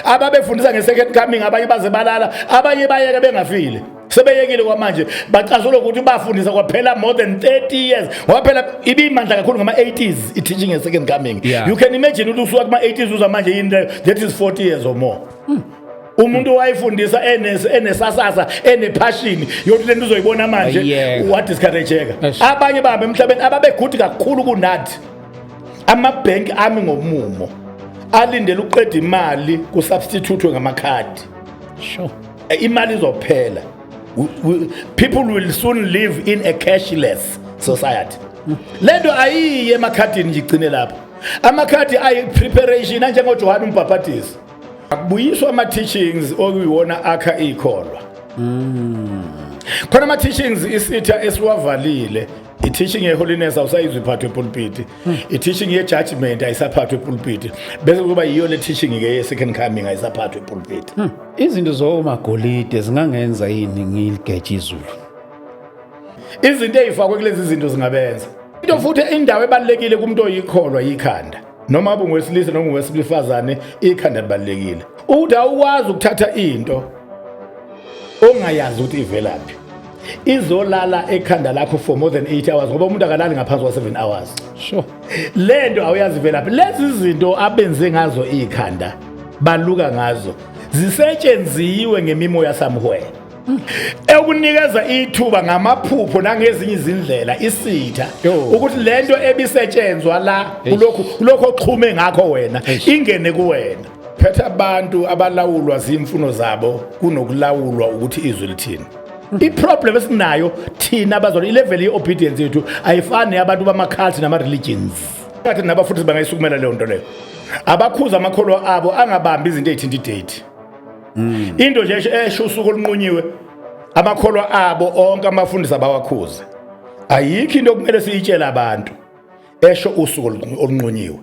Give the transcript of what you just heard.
Ababefundisa nge-second coming, abanye baze balala, abanye bayeke bengafile, sebeyekile kwamanje, bacasula ukuthi bafundisa kwaphela more than 30 years, ngoba phela ibimandla kakhulu ngama-80s i-teaching nge-second coming. You can imagine ukuthi usuka kuma-80s uza manje, yini leyo? That is 40 years or more. Umuntu owayefundisa enesasasa, ene-passion yokuthi lento uzoyibona manje, Ayiyeka. wadiscourageka. Eish. Abanye bahambe emhlabeni ababegude kakhulu kunathi. Amabhenki ami ngomumo alindele ukuqeda imali kusubstitutwe ngamakhadi. Imali izophela. People will soon live in a cashless society. Lento ayiye emakhadini nje igcine lapho. Amakhadi ayi-preparation, anjengoJohane umbhaphatisi. Akubuyiswa ama-teachings okuyiwona akha ikholwa. Khona ama-teachings isitha esiwavalile. I-teaching ye-holiness awusayizwa iphathwe epulpiti, i-teaching ye-judgment ayisaphathwa epulpiti, bese kuba yiyo le teaching-ke ye-second coming ayisaphathwa epulpiti. Izinto zomagolide zingangenza yini ngiligeje izulu? Izinto ey'fakwe kulezi zinto zingabenza into. Futhi indawo ebalulekile kumuntu oyikholwa yikhanda, noma abe ungowesilisa noma ungowesifazane, ikhanda libalulekile. Ukuthi awukwazi ukuthatha into ongayazi ukuthi ivelaphi, izolala ekhanda lakho for more than 8 hours, ngoba umuntu akalali ngaphansi kwa-7 hours. Le nto awuyazi ivelaphi. Lezi zinto abenze ngazo ikhanda, baluka ngazo, zisetshenziwe ngemimoya somewhere ekunikeza ithuba ngamaphupho nangezinye izindlela isitha ukuthi lento ebisetshenzwa la kulokhu oxhume ngakho wena ingene kuwena. Phetha abantu abalawulwa zimfuno zabo kunokulawulwa ukuthi izwi lithini. I-problem esinayo thina abazalwane, i-level ye-obedience yethu ayifani neyabantu bama-cult nama-religions. Kathi nabafundisi bangayisukumela leyo nto leyo, abakhuza amakholwa abo angabambi izinto ey'thinta i-date, into nje esho usuku olunqunyiwe. Amakholwa abo onke amafundisi abawakhuze. Ayikho into okumele siyitshele abantu esho usuku olunqunyiwe.